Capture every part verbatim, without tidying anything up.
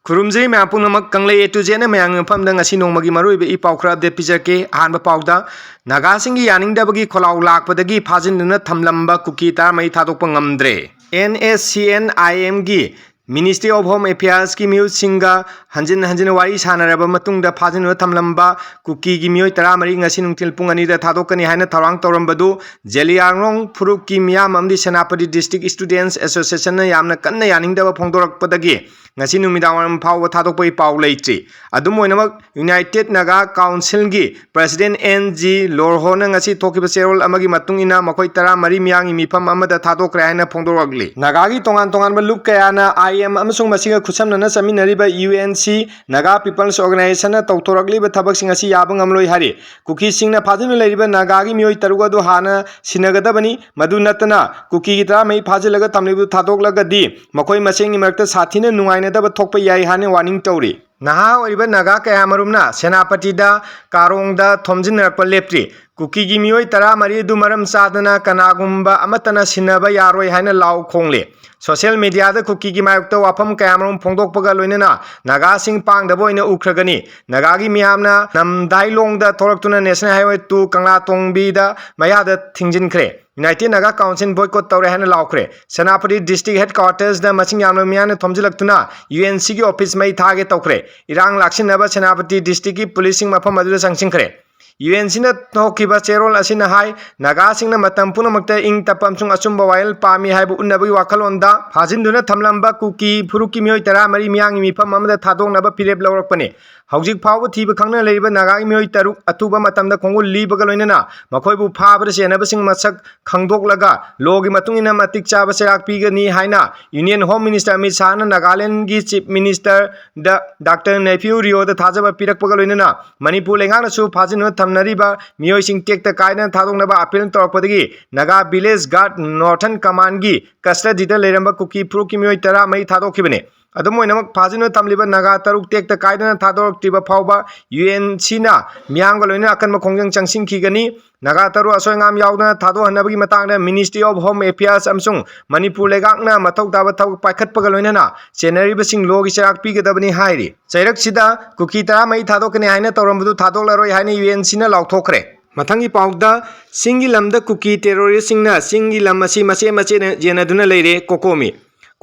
ꯈꯨꯔꯨꯝꯖꯔꯤ ꯃꯌꯥꯝ ꯄꯨꯝꯅꯃꯛ꯫ ꯀꯪꯂꯩ A to Z ꯅ ꯃꯌꯥꯝꯒꯤ ꯃꯐꯝꯗ ꯉꯁꯤ ꯅꯣꯡꯃꯒꯤ ꯃꯔꯨꯑꯣꯏꯕ ꯏ ꯄꯥꯎ ꯈꯔ update ꯄꯤꯖꯔꯛꯀꯦ꯫ ꯑꯍꯥꯟꯕ ꯄꯥꯎꯗ, ꯅꯥꯒꯥꯁꯤꯡꯒꯤ ꯌꯥꯅꯤꯡꯗꯕꯒꯤ ꯈꯣꯜꯂꯥꯎ ꯂꯥꯛꯄꯗꯒꯤ ꯐꯥꯖꯤꯟꯗꯨꯅ ꯊꯝꯂꯝꯕ ꯀꯨꯀꯤ ꯇꯔꯥꯃꯔꯤ ꯊꯥꯗꯣꯛꯄ ꯉꯝꯗ꯭ꯔꯦ꯫ N S C N I M ꯒꯤ Ministry of Home Affairs ꯀꯤ ꯃꯤꯑꯣꯏꯁꯤꯡꯒ ꯍꯟꯖꯤꯟ ꯍꯟꯖꯤꯟ ꯋꯥꯔꯤ ꯁꯥꯟꯅꯔꯕ ꯃꯇꯨꯡꯗ ꯐꯥꯖꯤꯟꯗꯨꯅ ꯊꯝꯂꯝꯕ ꯀꯨꯀꯤꯒꯤ ꯃꯤꯑꯣꯏ ꯇꯔꯥꯃꯔꯤ ꯉꯁꯤ ꯅꯨꯡꯊꯤꯜ ꯄꯨꯡ ꯑꯅꯤꯗ ꯊꯥꯗꯣꯛꯀꯅꯤ ꯍꯥꯏꯅ ꯊꯧꯔꯥꯡ ꯇꯧꯔꯝꯕꯗꯨ ꯖꯦꯂꯤꯌꯥꯡꯔꯣꯡ ꯐꯨꯔꯨꯞꯀꯤ ꯃꯤꯌꯥꯝ ꯑꯃꯗꯤ ꯁꯦꯅꯥꯄꯇꯤ District Students Association ꯅ ꯌꯥꯝꯅ ꯀꯟꯅ ꯌꯥꯅꯤꯡꯗꯕ ꯐꯣꯡꯗꯣꯔꯛꯄꯗꯒꯤ ꯉꯁꯤ ꯅꯨꯃꯤꯗꯥꯡꯋꯥꯏꯔꯝ ꯐꯥꯎꯕ ꯊꯥꯗꯣꯛꯄꯒꯤ ꯄꯥꯎ ꯂꯩꯇ꯭ꯔꯤ꯫ ꯑꯗꯨꯝ ꯑꯣꯏꯅꯃꯛ, United Naga Council ꯒꯤ President N G ꯂꯣꯔꯍꯣꯅ ꯉꯁꯤ ꯊꯣꯛꯈꯤꯕ ꯆꯦꯔꯣꯜ ꯑꯃꯒꯤ ꯃꯇꯨꯡ ꯏꯟꯅ, ꯃꯈꯣꯏ ꯇꯔꯥꯃꯔꯤ ꯃꯤꯌꯥꯝꯒꯤ ꯃꯤꯐꯝ ꯑꯃꯗ ꯊꯥꯗꯣꯛꯈ꯭ꯔꯦ ꯍꯥꯏꯅ ꯐꯣꯡꯗꯣꯔꯛꯂꯤ꯫ ꯅꯥꯒꯥꯒꯤ ꯇꯣꯉꯥꯟ ꯇꯣꯉꯥꯟꯕ ꯂꯨꯞ ꯀꯌꯥꯅ I M ꯑꯃꯁꯨꯡ ꯃꯁꯤꯒ ꯈꯨꯠꯁꯝꯅꯅ ꯆꯠꯃꯤꯟꯅꯔꯤꯕ U N C Naga People's Organization ꯅ ꯇꯧꯊꯣꯔꯛꯂꯤꯕ ꯊꯕꯛꯁꯤꯡ ꯑꯁꯤ ꯌꯥꯕ ꯉꯝꯂꯣꯏ ꯍꯥꯏꯔꯤ꯫ ꯀꯨꯀꯤꯁꯤꯡꯅ ꯐꯥꯖꯤꯟꯗꯨꯅ ꯂꯩꯔꯤꯕ ꯅꯥꯒꯥꯒꯤ ꯃꯤꯑꯣꯏ ꯇꯔꯨꯛ ꯑꯗꯨ ꯍꯥꯟꯅ ꯁꯤꯟꯅꯒꯗꯕꯅꯤ꯫ ꯃꯗꯨ ꯅꯠꯇꯅ, ꯀꯨꯀꯤꯒꯤ ꯇꯔꯥꯃꯔꯤ ꯐꯥꯖꯤꯜꯂꯒ ꯊꯝꯂꯤꯕꯗꯨ ꯊꯥꯗꯣꯛꯂꯒꯗꯤ ꯃꯈꯣꯏ ꯃꯁꯦꯟꯒꯤ ꯃꯔꯛꯇ ꯁꯥꯊꯤꯅ ꯅꯨꯡꯉꯥꯏꯅꯗꯕ ꯊꯣꯛꯄ ꯌꯥꯏ ꯍꯥꯏꯅ warning ꯇꯧꯔꯤ꯫ ꯅꯍꯥ ꯑꯣꯏꯔꯤꯕ ꯅꯥꯒꯥ ꯀꯌꯥꯃꯔꯨꯝꯅ ꯁꯦꯅꯥꯄꯇꯤꯗ ꯀꯥꯔꯣꯡꯗ ꯊꯣꯝꯖꯤꯟꯅꯔꯛꯄ ꯂꯦꯞꯇ꯭ꯔꯤ꯫ ꯀꯨꯀꯤꯒꯤ ꯃꯤꯑꯣꯏ ꯇꯔꯥꯃꯔꯤ ꯑꯗꯨ ꯃꯔꯝ ꯆꯥꯗꯅ ꯀꯅꯥꯒꯨꯝꯕ ꯑꯃꯠꯇꯅ ꯁꯤꯟꯅꯕ ꯌꯥꯔꯣꯏ ꯍꯥꯏꯅ ꯂꯥꯎ ꯈꯣꯡꯂꯤ꯫ Social media ꯗ ꯀꯨꯀꯤꯒꯤ ꯃꯥꯌꯣꯛꯇ ꯋꯥꯐꯝ ꯀꯌꯥꯃꯔꯨꯝ ꯐꯣꯡꯗꯣꯛꯄꯒ ꯂꯣꯏꯅꯅ ꯅꯥꯒꯥꯁꯤꯡ ꯄꯥꯡꯗꯕ ꯑꯣꯏꯅ ꯎꯈ꯭ꯔꯒꯅꯤ꯫ ꯅꯥꯒꯥꯒꯤ ꯃꯤꯌꯥꯝꯅ ꯅꯝꯗꯥꯏꯂꯣꯡꯗ ꯊꯣꯛꯂꯛꯇꯨꯅ National Highway two ꯀꯪꯂꯥꯇꯣꯡꯕꯤꯗ ꯃꯌꯥꯗ ꯊꯤꯡꯖꯤꯟꯈ꯭ꯔꯦ꯫ United Naga Council boycott ꯇꯧꯔꯦ ꯍꯥꯏꯅ ꯂꯥꯎꯈ꯭ꯔꯦ꯫ ꯁꯦꯅꯥꯄꯇꯤ District Headquarters ꯗ ꯃꯁꯤꯡ ꯌꯥꯝꯂꯕ ꯃꯤꯌꯥꯝꯅ ꯊꯣꯝꯖꯤꯜꯂꯛꯇꯨꯅ U N C ꯒꯤ office ꯃꯩ ꯊꯥꯒꯦ ꯇꯧꯈ꯭ꯔꯦ꯫ ꯏꯔꯥꯡ ꯂꯥꯛꯁꯤꯟꯅꯕ ꯁꯦꯅꯥꯄꯇꯤ District ꯀꯤ police ꯁꯤꯡ ꯃꯐꯝ ꯑꯗꯨꯗ ꯆꯪꯁꯤꯟꯈ꯭ꯔꯦ꯫ U N C ꯅ ꯊꯣꯛꯈꯤꯕ ꯆꯦꯔꯣꯜ ꯑꯁꯤꯅ ꯍꯥꯏ, ꯅꯥꯒꯥꯁꯤꯡꯅ ꯃꯇꯝ ꯄꯨꯝꯅꯃꯛꯇ ꯏꯪ ꯇꯞꯄ ꯑꯃꯁꯨꯡ ꯑꯆꯨꯝꯕ ꯋꯥꯌꯦꯜ ꯄꯥꯝꯃꯤ ꯍꯥꯏꯕ ꯎꯠꯅꯕꯒꯤ ꯋꯥꯈꯜꯂꯣꯟꯗ ꯐꯥꯖꯤꯟꯗꯨꯅ ꯊꯝꯂꯝꯕ ꯀꯨꯀꯤ ꯐꯨꯔꯨꯞꯀꯤ ꯃꯤꯑꯣꯏ ꯇꯔꯥꯃꯔꯤ ꯃꯤꯌꯥꯝꯒꯤ ꯃꯤꯐꯝ ꯑꯃꯗ ꯊꯥꯗꯣꯛꯅꯕ ꯐꯤꯔꯦꯞ ꯂꯧꯔꯛꯄꯅꯤ꯫ ꯍꯧꯖꯤꯛ ꯐꯥꯎꯕ ꯊꯤꯕ ꯈꯪꯗꯅ ꯂꯩꯔꯤꯕ ꯅꯥꯒꯥꯒꯤ ꯃꯤꯑꯣꯏ ꯇꯔꯨꯛ ꯑꯊꯨꯕ ꯃꯇꯝꯗ ꯈꯣꯡꯒꯨꯜ ꯂꯤꯕꯒ ꯂꯣꯏꯅꯅ ꯃꯈꯣꯏꯕꯨ ꯐꯥꯕꯗ ꯆꯦꯟꯅꯕꯁꯤꯡ ꯃꯁꯛ ꯈꯪꯗꯣꯛꯂꯒ law ꯒꯤ ꯃꯇꯨꯡ ꯏꯟꯅ ꯃꯇꯤꯛ ꯆꯥꯕ ꯆꯩꯔꯥꯛ ꯄꯤꯒꯅꯤ ꯍꯥꯏꯅ Union Home Minister ꯑꯃꯤꯠ ꯁꯥꯍꯅ ꯅꯥꯒꯥꯂꯦꯟꯒꯤ Chief Minister ꯗ ꯗꯥꯛꯇꯔ ꯅꯦꯐꯤꯌꯨ ꯔꯤꯑꯣꯗ ꯊꯥꯖꯕ ꯄꯤꯔꯛꯄꯒ ꯂꯣꯏꯅꯅ ꯃꯅꯤꯄꯨꯔ ꯂꯩꯉꯥꯛꯅꯁꯨ ꯐꯥꯖꯤꯟꯗꯨꯅ ꯊꯝꯅꯔꯤꯕ ꯃꯤꯑꯣꯏꯁꯤꯡ ꯇꯦꯛꯇ ꯀꯥꯏꯗꯅ ꯊꯥꯗꯣꯛꯅꯕ appeal ꯇꯧꯔꯛꯄꯗꯒꯤ Naga Village Guard Northern Command ꯒꯤ custody ꯗ ꯂꯩꯔꯝꯕ ꯀꯨꯀꯤ ꯐꯨꯔꯨꯞꯀꯤ ꯃꯤꯑꯣꯏ ꯇꯔꯥꯃꯔꯤ ꯊꯥꯗꯣꯛꯈꯤꯕꯅꯤ꯫ ꯑꯗꯨꯝ ꯑꯣꯏꯅꯃꯛ, ꯐꯥꯖꯤꯟꯗꯨꯅ ꯊꯝꯂꯤꯕ ꯅꯥꯒꯥ ꯇꯔꯨꯛ ꯇꯦꯛꯇ ꯀꯥꯏꯗꯅ ꯊꯥꯗꯣꯔꯛꯇ꯭ꯔꯤꯕ ꯐꯥꯎꯕ ꯌꯨ ꯑꯦꯟ ꯁꯤꯅ ꯃꯤꯌꯥꯝꯒ ꯂꯣꯏꯅꯅ ꯑꯀꯟꯕ ꯈꯣꯡꯖꯪ ꯆꯪꯁꯤꯟꯈꯤꯒꯅꯤ꯫ ꯅꯥꯒꯥ ꯇꯔꯨꯛ ꯑꯁꯣꯏ ꯑꯉꯥꯝ ꯌꯥꯎꯗꯅ ꯊꯥꯗꯣꯛꯍꯟꯅꯕꯒꯤ ꯃꯇꯥꯡꯗ Ministry of Home Affairs ꯑꯃꯁꯨꯡ ꯃꯅꯤꯄꯨꯔ ꯂꯩꯉꯥꯛꯅ ꯃꯊꯧ ꯇꯥꯕ ꯊꯕꯛ ꯄꯥꯏꯈꯠꯄꯒ ꯂꯣꯏꯅꯅ ꯆꯦꯟꯅꯔꯤꯕꯁꯤꯡ ꯂꯣꯒꯤ ꯆꯩꯔꯥꯛ ꯄꯤꯒꯗꯕꯅꯤ ꯍꯥꯏꯔꯤ꯫ ꯆꯩꯔꯛꯁꯤꯗ ꯀꯨꯀꯤ ꯇꯔꯥꯃꯔꯤ ꯊꯥꯗꯣꯛꯀꯅꯤ ꯍꯥꯏꯅ ꯇꯧꯔꯝꯕꯗꯨ ꯊꯥꯗꯣꯛꯂꯔꯣꯏ ꯍꯥꯏꯅ ꯌꯨ ꯑꯦꯟ ꯁꯤꯅ ꯂꯥꯎꯊꯣꯛꯈ꯭ꯔꯦ꯫ ꯃꯊꯪꯒꯤ ꯄꯥꯎꯗ, ꯆꯤꯡꯒꯤ ꯂꯝꯗ ꯀꯨꯀꯤ terroristꯁꯤꯡꯅ ꯆꯤꯡꯒꯤ ꯂꯝ ꯑꯁꯤ ꯃꯆꯦꯠ ꯃꯆꯦꯠ ꯌꯦꯟꯅꯗꯨꯅ ꯂꯩꯔꯦ꯫ ꯀꯣꯀꯣꯃꯤ꯫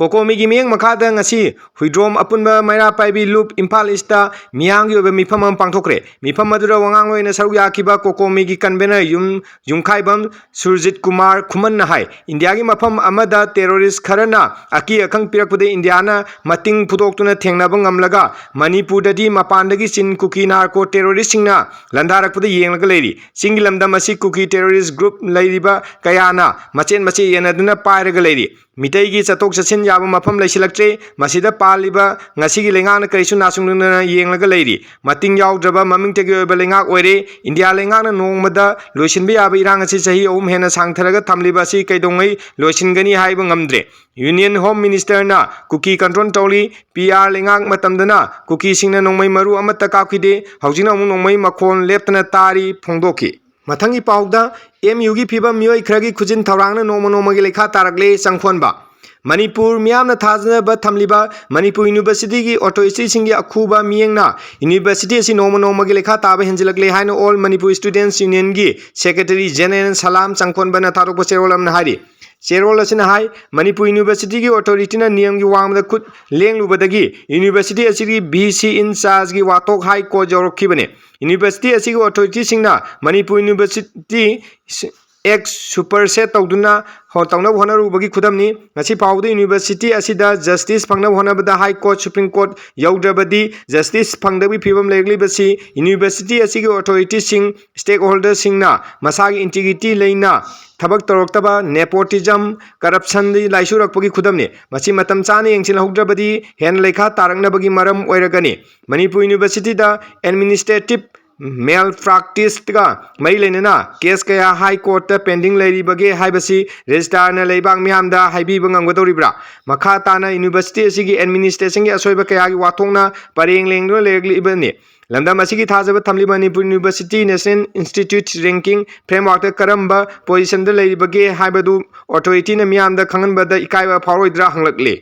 ꯀꯣꯀꯣꯃꯤꯒꯤ ꯃꯤꯠꯌꯦꯡ ꯃꯈꯥꯗ ꯉꯁꯤ ꯍꯨꯏꯗ꯭ꯔꯣꯝ ꯑꯄꯨꯟꯕ ꯃꯩꯔꯥ ꯄꯥꯏꯕꯤ ꯂꯨꯞ ꯏꯝꯐꯥꯜ ꯏꯁꯇ ꯃꯤꯌꯥꯝꯒꯤ ꯑꯣꯏꯕ ꯃꯤꯐꯝ ꯑꯃ ꯄꯥꯡꯊꯣꯛꯈ꯭ꯔꯦ꯫ ꯃꯤꯐꯝ ꯑꯗꯨꯗ ꯋꯥꯉꯥꯡꯂꯣꯏ ꯑꯣꯏꯅ ꯁꯔꯨꯛ ꯌꯥꯈꯤꯕ ꯀꯣꯀꯣꯃꯤꯒꯤ convener ꯌꯨꯝ ꯌꯨꯝꯈꯥꯏꯕꯝ ꯁꯨꯔꯖꯤꯠ ꯀꯨꯃꯥꯔ ꯈꯨꯃꯟꯅ ꯍꯥꯏ, ꯏꯟꯗꯤꯌꯥꯒꯤ ꯃꯐꯝ ꯑꯃꯗ terrorist ꯈꯔꯅ ꯑꯀꯤ ꯑꯈꯪ ꯄꯤꯔꯛꯄꯗ ꯏꯟꯗꯤꯌꯥꯅ ꯃꯇꯤꯡ ꯐꯨꯗꯣꯛꯇꯨꯅ ꯊꯦꯡꯅꯕ ꯉꯝꯂꯒ ꯃꯅꯤꯄꯨꯔꯗꯗꯤ ꯃꯄꯥꯟꯗꯒꯤ ꯆꯤꯟ ꯀꯨꯀꯤ narco terroristꯁꯤꯡꯅ ꯂꯥꯟꯗꯥꯔꯛꯄꯗ ꯌꯦꯡꯂꯒ ꯂꯩꯔꯤ꯫ ꯆꯤꯡꯒꯤ ꯂꯝꯗꯝ ꯑꯁꯤ ꯀꯨꯀꯤ terrorist group ꯂꯩꯔꯤꯕ ꯀꯌꯥꯅ ꯃꯆꯦꯠ ꯃꯆꯦꯠ ꯌꯦꯟꯅꯗꯨꯅ ꯄꯥꯏꯔꯒ ꯂꯩꯔꯤ꯫ ꯃꯤꯇꯩꯒꯤ ꯆꯠꯊꯣꯛ ꯆꯠꯁꯤꯟ ꯌꯥꯕ ꯃꯐꯝ ꯂꯩꯁꯤꯜꯂꯛꯇ꯭ꯔꯦ꯫ ꯃꯁꯤꯗ ꯄꯥꯜꯂꯤꯕ ꯉꯁꯤꯒꯤ ꯂꯩꯉꯥꯛꯅ ꯀꯔꯤꯁꯨ ꯅꯥꯆꯨꯡꯗꯅ ꯌꯦꯡꯂꯒ ꯂꯩꯔꯤ꯫ ꯃꯇꯤꯡ ꯌꯥꯎꯗ꯭ꯔꯕ ꯃꯃꯤꯡꯇꯒꯤ ꯑꯣꯏꯕ ꯂꯩꯉꯥꯛ ꯑꯣꯏꯔꯦ꯫ ꯏꯟꯗꯤꯌꯥ ꯂꯩꯉꯥꯛꯅ ꯅꯣꯡꯃꯗ ꯂꯣꯏꯁꯤꯟꯕ ꯌꯥꯕ ꯏꯔꯥꯡ ꯑꯁꯤ ꯆꯍꯤ ꯑꯍꯨꯝ ꯍꯦꯟꯅ ꯁꯥꯡꯊꯔꯒ ꯊꯝꯂꯤꯕ ꯑꯁꯤ ꯀꯩꯗꯧꯉꯩ ꯂꯣꯏꯁꯤꯟꯒꯅꯤ ꯍꯥꯏꯕ ꯉꯝꯗ꯭ꯔꯦ꯫ Union Home Ministerꯅ ꯀꯨꯀꯤ control ꯇꯧꯔꯤ꯫ ꯄꯤ ꯑꯥꯔ ꯂꯩꯉꯥꯛ ꯃꯇꯝꯗꯅ ꯀꯨꯀꯤꯁꯤꯡꯅ ꯅꯣꯡꯃꯩ ꯃꯔꯨ ꯑꯃꯠꯇ ꯀꯥꯞꯈꯤꯗꯦ꯫ ꯍꯧꯖꯤꯛꯅ ꯑꯃꯨꯛ ꯅꯣꯡꯃꯩ ꯃꯈꯣꯟ ꯂꯦꯞꯇꯅ ꯇꯥꯔꯤ ꯐꯣꯡꯗꯣꯛꯈꯤ꯫ ꯃꯊꯪꯒꯤ ꯄꯥꯎꯗ, ꯑꯦꯝ ꯌꯨꯒꯤ ꯐꯤꯕꯝ ꯃꯤꯑꯣꯏ ꯈꯔꯒꯤ ꯈꯨꯖꯤꯟ ꯊꯧꯔꯥꯡꯅ ꯅꯣꯡꯃ ꯅꯣꯡꯃꯒꯤ ꯂꯩꯈꯥ ꯇꯥꯔꯛꯂꯦ꯫ ꯆꯪꯈꯣꯟꯕ꯫ ꯃꯅꯤꯄꯨꯔ ꯃꯤꯌꯥꯝꯅ ꯊꯥꯖꯅꯕ ꯊꯝꯂꯤꯕ ꯃꯅꯤꯄꯨꯔ Universityꯒꯤ authorityꯁꯤꯡꯒꯤ ꯑꯈꯨꯕ ꯃꯤꯠꯌꯦꯡꯅ university ꯑꯁꯤ ꯅꯣꯡꯃ ꯅꯣꯡꯃꯒꯤ ꯂꯩꯈꯥ ꯇꯥꯕ ꯍꯦꯟꯖꯤꯜꯂꯛꯂꯦ ꯍꯥꯏꯅ All Manipur Students Unionꯒꯤ Secretary General ꯁꯂꯥꯝ ꯆꯪꯈꯣꯟꯕꯅ ꯊꯥꯗꯣꯛꯄ ꯆꯦꯔꯣꯜ ꯑꯃꯅ ꯍꯥꯏꯔꯤ꯫ ꯆꯦꯔꯣꯜ ꯑꯁꯤꯅ ꯍꯥꯏ, ꯃꯅꯤꯄꯨꯔ Universityꯒꯤ authorityꯅ ꯅꯤꯌꯝꯒꯤ ꯋꯥꯡꯃꯗ ꯈꯨꯠ ꯂꯦꯡꯂꯨꯕꯗꯒꯤ university ꯑꯁꯤꯒꯤ V C in chargeꯒꯤ ꯋꯥꯊꯣꯛ High Court ꯌꯧꯔꯛꯈꯤꯕꯅꯤ꯫ University ꯑꯁꯤꯒꯤ authorityꯁꯤꯡꯅ ꯃꯅꯤꯄꯨꯔ University ex supersede ꯇꯧꯗꯨꯅ ꯍꯣ-, ꯇꯧꯅꯕ ꯍꯣꯠꯅꯔꯨꯕꯒꯤ ꯈꯨꯗꯝꯅꯤ꯫ ꯉꯁꯤ ꯐꯥꯎꯕꯗ university ꯑꯁꯤꯗ justice ꯐꯪꯅꯕ ꯍꯣꯠꯅꯕꯗ High Court, Supreme Court ꯌꯧꯗ꯭ꯔꯕꯗꯤ justice ꯐꯪꯗꯕꯒꯤ ꯐꯤꯕꯝ ꯂꯩꯔꯛꯂꯤꯕꯁꯤ university ꯑꯁꯤꯒꯤ authorityꯁꯤꯡ, stakeholderꯁꯤꯡꯅ ꯃꯁꯥꯒꯤ integrity ꯂꯩꯅ ꯊꯕꯛ ꯇꯧꯔꯛꯇꯕ, nepotism, corruptionꯗ ꯂꯥꯏꯆꯨꯔꯛꯄꯒꯤ ꯈꯨꯗꯝꯅꯤ꯫ ꯃꯁꯤ ꯃꯇꯝ ꯆꯥꯅ ꯌꯦꯡꯁꯤꯜꯍꯧꯗ꯭ꯔꯕꯗꯤ ꯍꯦꯟꯅ ꯂꯩꯈꯥ ꯇꯥꯔꯛꯅꯕꯒꯤ ꯃꯔꯝ ꯑꯣꯏꯔꯒꯅꯤ꯫ ꯃꯅꯤꯄꯨꯔ Universityꯗ administrative ꯃꯦꯜ ꯄ꯭ꯔꯥꯛꯇꯤꯁꯀ ꯃꯔꯤ ꯂꯩꯅꯅ ꯀꯦꯁ ꯀꯌꯥ ꯍꯥꯏ ꯀꯣꯔꯠꯇ ꯄꯦꯟꯗꯤꯡ ꯂꯩꯔꯤꯕꯒꯦ ꯍꯥꯏꯕꯁꯤ ꯔꯦꯖꯤꯁꯇ꯭ꯔꯥꯔꯅ ꯂꯩꯕꯥꯛ ꯃꯤꯌꯥꯝꯗ ꯍꯥꯏꯕꯤꯕ ꯉꯝꯒꯗꯧꯔꯤꯕ꯭ꯔꯥ? ꯃꯈꯥ ꯇꯥꯅ ꯌꯨꯅꯤꯚꯔꯁꯤꯇꯤ ꯑꯁꯤꯒꯤ ꯑꯦꯗꯃꯤꯅꯤꯁꯇ꯭ꯔꯦꯁꯟꯒꯤ ꯑꯁꯣꯏꯕ ꯀꯌꯥꯒꯤ ꯋꯥꯊꯣꯛꯅ ꯄꯔꯦꯡ ꯂꯦꯡꯗꯨꯅ ꯂꯩꯔꯛꯂꯤꯕꯅꯤ꯫ ꯂꯝꯗꯝ ꯑꯁꯤꯒꯤ ꯊꯥꯖꯕ ꯊꯝꯂꯤꯕ Manipur University National Institute Ranking ꯐ꯭ꯔꯦꯝꯋꯥꯔꯛꯇ ꯀꯔꯝꯕ ꯄꯣꯖꯤꯁꯟꯗ ꯂꯩꯔꯤꯕꯒꯦ ꯍꯥꯏꯕꯗꯨ ꯑꯣꯊꯣꯔꯤꯇꯤꯅ ꯃꯤꯌꯥꯝꯗ ꯈꯪꯍꯟꯕꯗ ꯏꯀꯥꯏꯕ ꯐꯥꯎꯔꯣꯏꯗ꯭ꯔꯥ ꯍꯪꯂꯛꯂꯤ꯫